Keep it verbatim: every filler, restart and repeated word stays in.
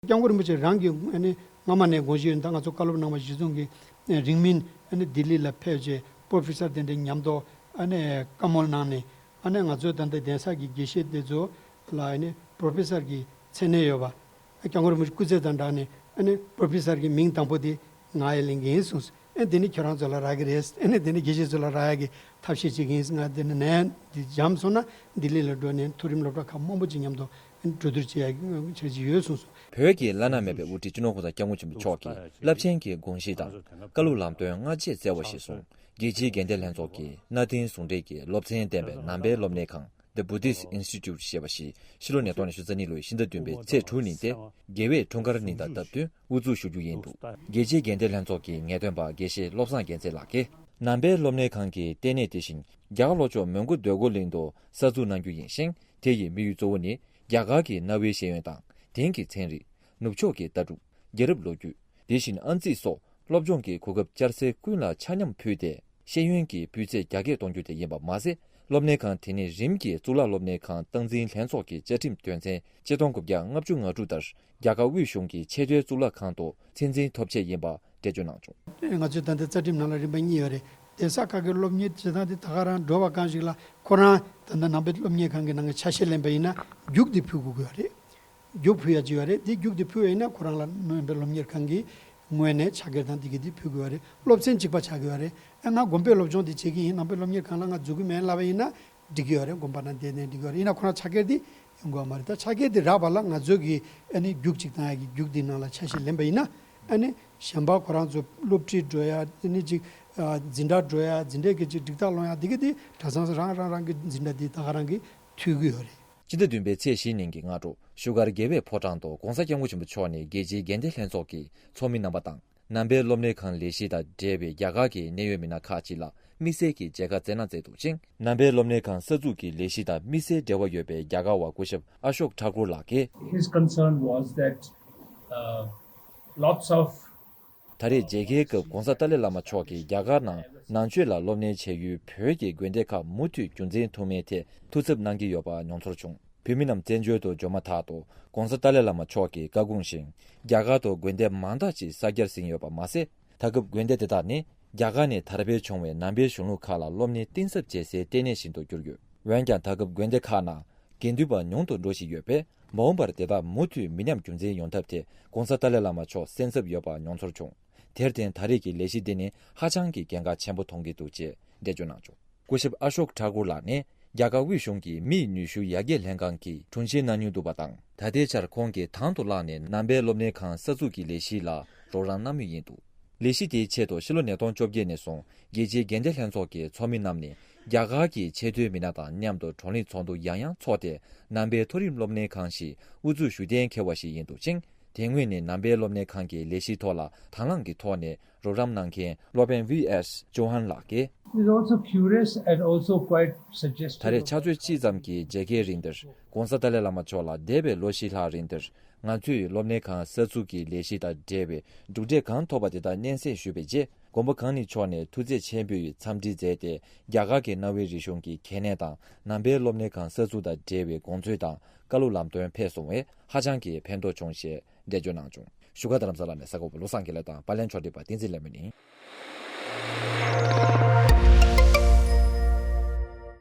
སྐྱབས་མགོན་རིན་པོ་ཆེ་རང་གིས་ཨ་ནི་སྔ་མ་ནས་དགོངས་གཞི་ཡོད། ད་ང་ཚོ་བཀའ་སློབ་གནང་བ་གཞིར་བཟུང་གིས་རིང་མིན་ཨ་ནི་ལྡི་ལི་ལ་ཕེབས་རྗེས་པོ་རོ་ཕེ་སར་དེ་འདྲའི་མཉམ་དུ་ཨ་ནི་བཀའ་མོལ་གནང་ནས། ཨ་ནི་ང་ཚོའི་ད་ལྟ་གདན་ས་གི་དགེ་བཤེས་དེ་ཚོ་ལ་ཨ་ནི་པོ་རོ་ཕེ་སར་གྱི་མཚན་གནས་ཡོད་པ། སྐྱབས་མགོན་རིན་པོ་ཆེ་སྐུ་ཚེ་དང་སྦྲགས་ནས་ཨ་ནི་པོ་རོ་ཕེ་སར་གྱི་མིང་དང་པོ་དེ་ང་ཡི་ལེན་གྱི་ཡིན་གསུངས། ཨ་འདི་ནི་ཁྱོད་རང་ཚོ་ལ་རག་གི་རེད། ཨ་ནི་འདི་ནི་དགེ་བཤེས་ཚོ་ལ་རག་ཡ་གི་ཐབས་ཤེས་ཅིག་ཡིན། ང་འདི་ནི་ནས་འདི་འཇམ་སོང་ན་ལྡི་ལི་ལ་འགྲོ་ནས་མཐོ་རིམ་སློབ་གྲྭ་ཁག་མང་པོ་ཅིག་མཉམ་དུ་གྲོས་བསྡུར་བྱེད་ཡ་བྱེད་ཀྱི་ཡོད་གསུངས་སོང་། བོད་ཀྱི་བླ་ན་མེད་པའི་དབུ་ཁྲིད་སྤྱི་ནོར་༸གོང་ས་༸སྐྱབས་མགོན་ཆེན་པོ་མཆོག་གིས་རླབས་ཆེན་གྱི་དགོངས་གཞི་དང་བཀའ་སློབ་ལམ་སྟོན་སྔ་རྗེས་བསྩལ་བ་ཞིག་སོང་། རྒྱལ་སྤྱིའི་དགེ་ལྡན་ལྷན་ཚོགས་ཀྱི་གནའ་དེང་ཟུང་འབྲེལ་གྱི་སློབ་ཚན་ལྡན་པའི་ནང་པའི་སློབ་གནས་ཁང་The Buddhist Institute ཞེས་པ་ཞིག་ཕྱི་ལོ་ཉིས་སྟོང་ཉི་ཤུ་རྩ་གཉིས་ལོའི་ཕྱི་ཟླ་བདུན་པའི་ཚེས་དྲུག་ཉིན་ཏེ། རྒྱལ་བའི་འཁྲུངས་སྐར་ཉིན་དང་སྟབས་བསྟུན་དབུ་འཛུགས་ཞུ་རྒྱུ་ཡིན་འདུག་རྒྱལ་སྤྱིའི་དགེ་ལྡན་ལྷན་ཚོགས་ཀྱི་ངེས་སྟོན་པ་དགེ་བཤེས་བློ་བཟང་རྒྱལ་མཚན་ལགས་ཀྱིས། ནང་པའི་སློབ་གནས་ཁང་གི་ལྟེ་གནས་དེ་བཞིན་རྒྱ་གར་ལྷོ་ཕྱོགས་མོན་གྷོ་འདོད་རྒུ་གླིང་དུ་གསར་འཛུགས་གནང་རྒྱུ་ཡིན་ཞིང་། དེ་ཡི་དམིགས་ཡུལ་གཙོ་བོ་ནི་རྒྱ་གར་གྱི་གནའ་བོའི་ཤེས་ཡོན་དང་། དེང་གི་ཚན་རིག་ནུབ་ཕྱོགས་ཀྱི་ལྟ་གྲུབ། རྒྱལ་རབས་ལོ་རྒྱུས། དེ་བཞིན་ཨང་རྩིས་སོགས་སློབ་སྦྱོང་གི་གོ་སྐབས་བསྐྱར་གསོའི་ཀུན་ལ་ཆ་མཉམ་ཕུལ་ཏེ། ཤེས་ཡོན་གྱི་སྤུས་ཚད་རྒྱ་སྐྱེད་གཏོང་རྒྱུ་དེ་ཡིན་པ་མ་ཟད། སློབ་གནས་ཁང་དེ་ནི་རིམ་གྱིས་གཙུག་ལག་སློབ་གནས་ཁང་སྟངས་འཛིན་ལྷན་ཚོགས་ཀྱི་བཅའ་ཁྲིམས་དོན་ཚན་ཆིག་སྟོང་དགུ་བརྒྱ་ལྔ་བཅུ་ང་དྲུག་ལྟར་རྒྱ་གར་དབུས་གཞུང་གི་ཆེས་མཐོའི་གཙུག་ལག་ཁང་དུ་མཚན་འཛིན་ཐོབ་ཆེད་ཡིན་པ་འགྲེལ་བརྗོད་གནང་བྱུང་། ང་ཚོས་ད་ལྟ་རྩ་ཁྲིམས་ནང་ལ་རིམ་པ་གཉིས་ཡོད་རེད། གདན་ས་ཁག་གི་སློབ་གཉེར་བྱེད་སྟངས་དེ་ད་ག་རང་འགྲོ་བ་གང་ཞིག་ལ་ཁོ་རང་ད་ལྟ་ནང་པའི་སློབ་གཉེར་ཁང་གི་ནང་གི་ཆ་ཤས་ལེན་པ་ཡིན་ན་རྒྱུགས་དེ་ཕུལ་དགོས་ཀྱི་ཡོད་རེད། རྒྱུགས་ཕུལ་ཡ་ཅིག་ཡོད་རེད། དེ་རྒྱུགས་དེ་ཕུལ་བ་ཡིན་ན་ཁོ་རང་ལ་ནང་པའི་སློབ་གཉེར་ཁང་གི་ངོས་ནས་ཕྱག་འཁྱེར་དང་དེ་གི་དེ་ཕུལ་དགོས་ཡོད་རེད། སློབ་ཚན་གཅིག་པ་ཆགས་ཀྱི་ཡོད་རེད། ཨ་ང་དགོན་པའི་སློབ་སྦྱོང་དེ་བྱེད་ཀྱི་ཡིན། ནང་པའི་སློབ་གཉེར་ཁང་ལ་ང་འཛུལ་གྱི་མེད་ལབ་པ་ཡིན་ན་འགྲིག་གི་ཡོད་རེད། དགོན་པ་ནང་བསྡད་ནས་འགྲིག་གི་ཡོད་རེད། ཡིན་ན་ཁོ་རང་ཕྱག་འཁྱེར་དེ་ཡོང་དགོས་མ་རེད། ད་ཕྱག་འཁྱེར་དེ་རག་པ་ལ་ང་ཚོས་ཀྱི་ཨ་ནི་རྒྱུགས་གཅིག་བཏང་ཡ་གི་རྒྱུགས་དེ་ནང་ལ་ཆ་ཤས་ལེན་པ་ཡིན་ན། ཨ་ནི་གཞན་པ་ཁོ་རང་ཚོ་སློབ་ཁྲིད་འགྲོ་ཡ། ཨ་ནི་ཅིག་ཨ་འཛིན་གྲྭ་འགྲོ་ཡ། འཛིན་གྲྭའི་གི་ཅིག་སྒྲིག་ཐག་སློང་ཡ་དེ་གི་དེ་གྲྭ་ཚང་རང་རང་རང་གི་འཛིན་གྲྭ་དེ་ད་ག་རང་གི་མཐུད་ཀྱི་ཡོད་རེད། སྤྱི་ཟླ་བདུན་པའི་ཚེས་བཞི་ཉིན་གྱི་སྔ་དྲོ་བཞུགས་སྒར་རྒྱལ་བའི་ཕོ་བྲང་དུ་༸གོང་ས་༸སྐྱབས་མགོན་ཆེན་པོ་མཆོག་ནས་རྒྱལ་སྤྱིའི་དགེ་ལྡན་ལྷན་ཚོགས་ཀྱི་ཚོགས་མི་རྣམ་པ་དང་། ནང་པའི་སློབ་གནས་ཁང་ལས་གཞི་དང་འབྲེལ་བའི་རྒྱ་གར་གྱི་གནད་ཡོད་མི་སྣ་ཁག་ཅིག་ལ་དམིགས་བསལ་གྱི་མཇལ་ཁ་བསྩལ་གནང་མཛད་འདུག་ཅིང་། ནང་པའི་སློབ་གནས་ཁང་གསར་འཛུགས་ཀྱི་ལས་གཞི་དང་དམིགས་བསལ་འབྲེལ་བ་ཡོད་པའི་རྒྱ་གར་བ་སྐུ་ཞབས་ཨ་ཤོག་ཐ་ཀུར་ལགས་ཀྱིས། His concern was that, uh, lots of ཐ་རེས་མཇལ་ཁའི་སྐབས་༸གོང་ས་ཏཱ་ལའི་བླ་མ་མཆོག་གིས་རྒྱ་གར་ནང་ནང་ཆོས་ལ་སློབ་གཉེར་བྱ་ཡུལ་བོད་ཀྱི་དགོན་སྡེ་ཁག་མུ་མཐུད་རྒྱུན་འཛིན་ཐུབ་མིན་ཐད་ཐུགས་འཚབ་གནང་གི་ཡོད་པ་མྱོང་ཚོར་བྱུང་། བོད་མི་རྣམས་བཙན་བྱོལ་དུ་འབྱོར་མ་ཐག་ཏུ་༸གོང་ས་ཏཱ་ལའི་བླ་མ་མཆོག་གི་བཀའ་དགོངས་བཞིན་རྒྱ་གར་དུ་དགོན་སྡེ་མང་དག་ཅིག་གསར་རྒྱག་ཟིན་ཡོད་པ་མ་ཟད། ད་སྐབས་དགོན་སྡེ་དེ་དག་ནི་རྒྱ་གར་ནས་དར་འཕེལ་བྱུང་བའི་ནང་པའི་གཞུང་ལུགས་ཁག་ལ་སློབ་གཉེར་གཏིང་ཟབ་བྱེད་སའི་ལྟེ་གནས་ཤིག་ཏུ་གྱུར་ཡོད། འོན་ཀྱང་ད་སྐབས་དགོན་སྡེ་ཁག་ནང་དགེ་འདུན་པ་ཉུང་དུ་འགྲོ་བཞིན་ཡོད་པས། མ་འོངས་པར་དེ་དག་མུ་མཐུད་མི་ཉམས་རྒྱུན་འཛིན་ཡོང་ཐབས་ཐད་༸གོང་ས་ཏཱ་ལའི་བླ་མ་མཆོག་སེམས་འཚབ་ཡོད་པ་མྱོང་ཚོར་བྱུང་། དེར་བརྟེན་ད་རེས་ཀྱི་ལས་གཞི་འདི་ནི་ཧ་ཅང་གི་གལ་འགངས་ཆེན་པོ་མཐོང་གི་འདུག་ཅེས་འགྲེལ་བརྗོད་གནང་བྱུང་། སྐུ་ཞབས་ཨ་ཤོག་ཐ་ཀུར་ལགས་ནི་རྒྱ་གར་དབུས་གཞུང་གི་མིའི་ནུས་ཤུགས་ཡར་རྒྱས་ལྷན་ཁང་གི་དྲུང་ཆེ་གནང་མྱོང་འདུག་པ་དང་། ད་ལྟའི་ཆར་ཁོང་གིས་དང་དུ་བླངས་ནས་ནང་པའི་སློབ་གནས་ཁང་གསར་འཛུགས་ཀྱི་ལས་གཞི་ལ་རོགས་རམ་གནང་མུས་ཡིན་འདུག་ལས་གཞི་དེའི་ཆེད་དུ་ཕྱི་ལོ་ཉིས་སྟོང་བཅོ་བརྒྱད་ནས་བཟུང་རྒྱལ་སྤྱིའི་དགེ་ལྡན་ལྷན་ཚོགས་ཀྱི་ཚོགས་མི་རྣམས་ནས་རྒྱ་གར་གྱི་ཆེས་མཐོའི་མི་སྣ་དང་མཉམ་དུ་བགྲོ་གླེང་ཚོགས་འདུ་ཡང་ཡང་འཚོགས་ཏེ། ནང་པའི་མཐོ་རིམ་སློབ་གནས་ཁང་ཞིག་དབུ་འཛུགས་ཞུ་གཏན་འཁེལ་བ་ཞིག་ཡིན་འདུག་ཅིང་། དེ་སྔོན་ནས་ནང་པའི་སློབ་གནས་ཁང་གི་ལས་གཞིའི་ཐོག་ལ་དང་བླངས་ཀྱི་ཐོག་ནས་རོགས་རམ་གནང་མཁན་སློབ་དཔོན་ཝི་ཨེས་ཇོ་ཧན་ལགས་ཀྱིས། He's also curious and also quite suggestive. ད་རེས་ཕྱག་ཚོད་གཅིག་ཙམ་གྱི་མཇལ་ཁའི་རིང་འདིར་༸གོང་ས་ཏཱ་ལའི་བླ་མ་མཆོག་ལ་འདས་པའི་ལོ་བཞི་ལྷག་རིང་འདིར་ང་ཚོས་སློབ་གནས་ཁང་གསར་འཛུགས་ཀྱི་ལས་གཞི་དང་འབྲེལ་བའི་གྲུབ་འབྲས་གང་ཐོབ་པ་དེ་དག་སྙན་སེང་ཞུས་པའི་རྗེས། མགོན་པོ་གང་ཉིད་མཆོག་ནས་ཐུགས་རྗེ་ཆེན་པོས་འཚམས་འདྲི་མཛད་དེ། རྒྱ་གར་གྱི་གནའ་བོའི་རིག་གཞུང་གི་གལ་གནད་དང་ནང་པའི་སློབ་གནས་ཁང་གསར་འཛུགས་དང་འབྲེལ་བའི་དགོངས་ཚུལ་དང་བཀའ་སློབ་ལམ་སྟོན་ཕེབས་སོང་བས་ཧ་ཅང་གི་ཕན་ཐོགས་བྱུང་ཞེས་འགྲེལ་བརྗོད་གནང་བྱུང་། བཞུགས་སྒར་རྡ་རམ་ས་ལ་ནས་གསར་འགོད་པ་བློ་བཟང་དགེ་ལེགས་དང་པར་ལེན་ཕྱོགས་སྒྲིག་པ་བསྟན་འཛིན་ལེགས་སྨོན་ཡིན།